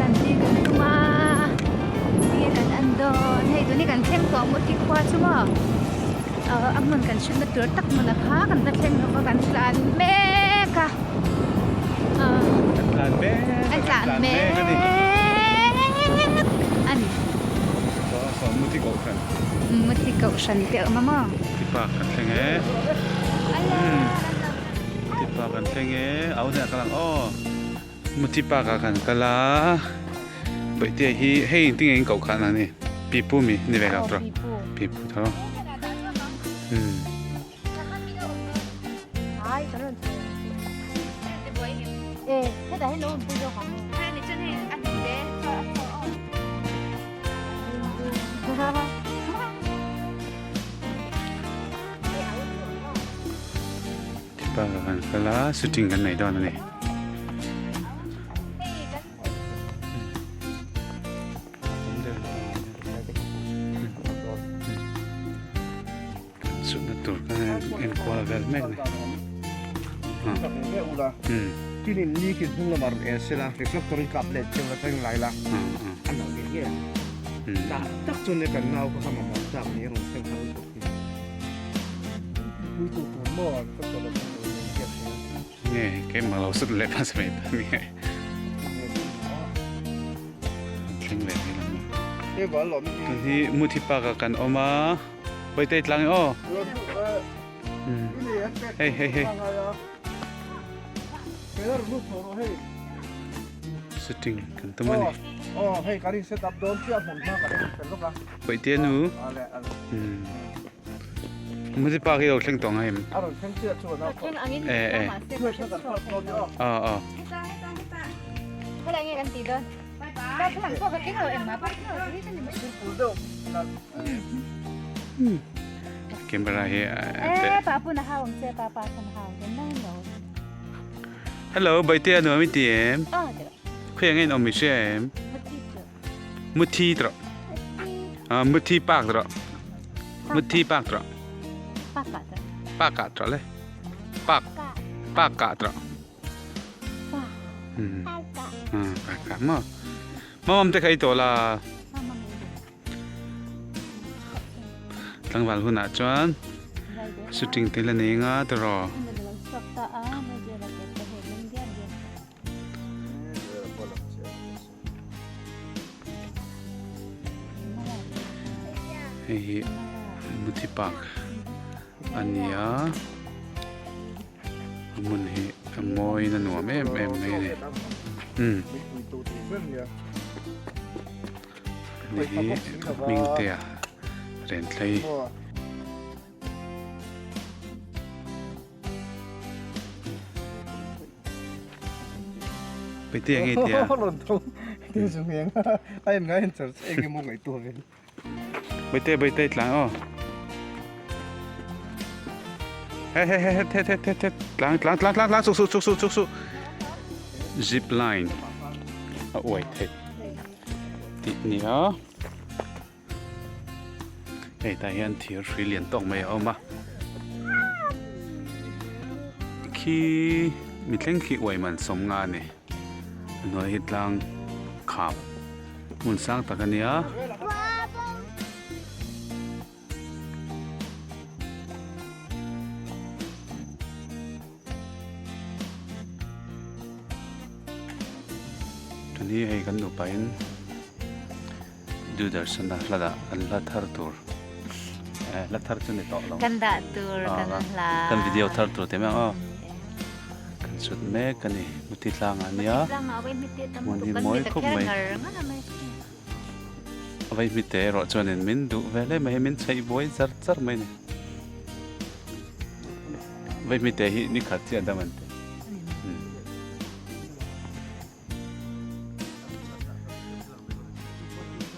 Tlan hi kan tum a, tinge kan en dawn? Hei tuni kan thleng tawh maw ti khua chu maw? Ahh a hmun kan hrilhna tur tak hmun a kha kan la thleng lova kan tlan mek a. Ahh Kan tlan mek kan tlan mek a ni. Muti kohhran. Muti kohhran te a awm a maw? Muti park kan thleng e. Muti park kan thleng e. Au hneh a kal ang aw. Muti park ah kan kal a. Bawihtea hi hei engtin nge in koh khan ang ni? Pipu mi ni ve lo tawh. Pipu tho. Umm. Tipa ka kan kal a shooting kan nei dawn a ni. Kan chutna tur kan en kual vel mek a ni. Nge keimah lo sut leh hmasa mai ta nge. Kan thleng ve thei lo maw. Tun hi Muthi Park ah kan awm a, Bawihtei tlang e aw. Hei hei hei. Shooting kan tum a ni. Bawihtei nu. Muthi Park hi lo thleng tawh ang em? Eh eh. Aw aw. Camera hi Hello Bawitea nuam i ti em? Khawi ang in awm i hria em? Muthi tawh. Muthi park tawh. Muthi park tawh. Park ah tawh le. Park. Park ah tawh. Park ah maw. Mamam te kha i tawh la. Tlangval hunah chuan shooting te la nei nga tawh. Hei hi Muthi Park a ni a a hmun hi a mawiin a nuam em em mai a ni umm hei hi Hmingtea Renthlei. Pete nge tia. Pete pete tlang aw. He he he he he he he tlang tlang tlang tlang tlang suk suk suk suk suk suk. Zip line a uai theih tih nia. Hei tah hian thir hrui lian tawk mai a awm a khi mi thleng khi uai man sawm nga a ni a hnuai hi tlang khap hmun sang tak a nia. Tuni hei kan nupa in. Doordarshan a hla dah kan hla thar tur eh hla thar chu ni tawh lo. Kan dah tur kan hla. Kan video thar tur te mai ang aw. Kan chhut mek a ni Muthi tlang ah nia. Muthi tlang ah vai hmite tam tuk kan mi ta kher ngar ngar a mai. Vai hmite erawh chuanin min duh ve hle mai min chheih buai char char mai ni. Vai hmite hi ni khat chiah dam an ti.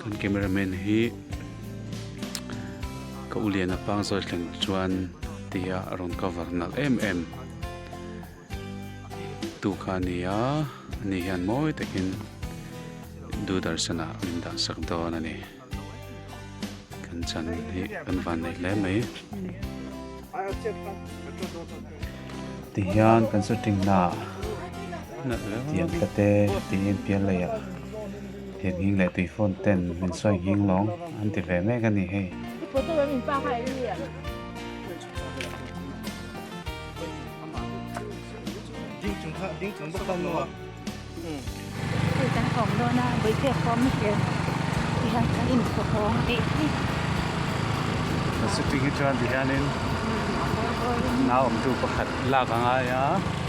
Kan cameraman hi ka u lian a pang zawi thleng chuan tia a rawn cover nalh em em tu kha a ni a ani hian mawi takin Doordarshan ah min dah sak dawn a ni kan chan hi kan van nei hle mai tihian kan shooting na ah. Tiang te te tiin pial lei ah. Lirnghing leh tuifawn ten min sawi nghing lawng an ti ve mek a ni hei. Hei kan hawng dawn a Bawihte khawm hi tihian kan inkhawhawng tih hi. Shooting hi chuan tihianin nau awmtu pakhat lak a ngai a.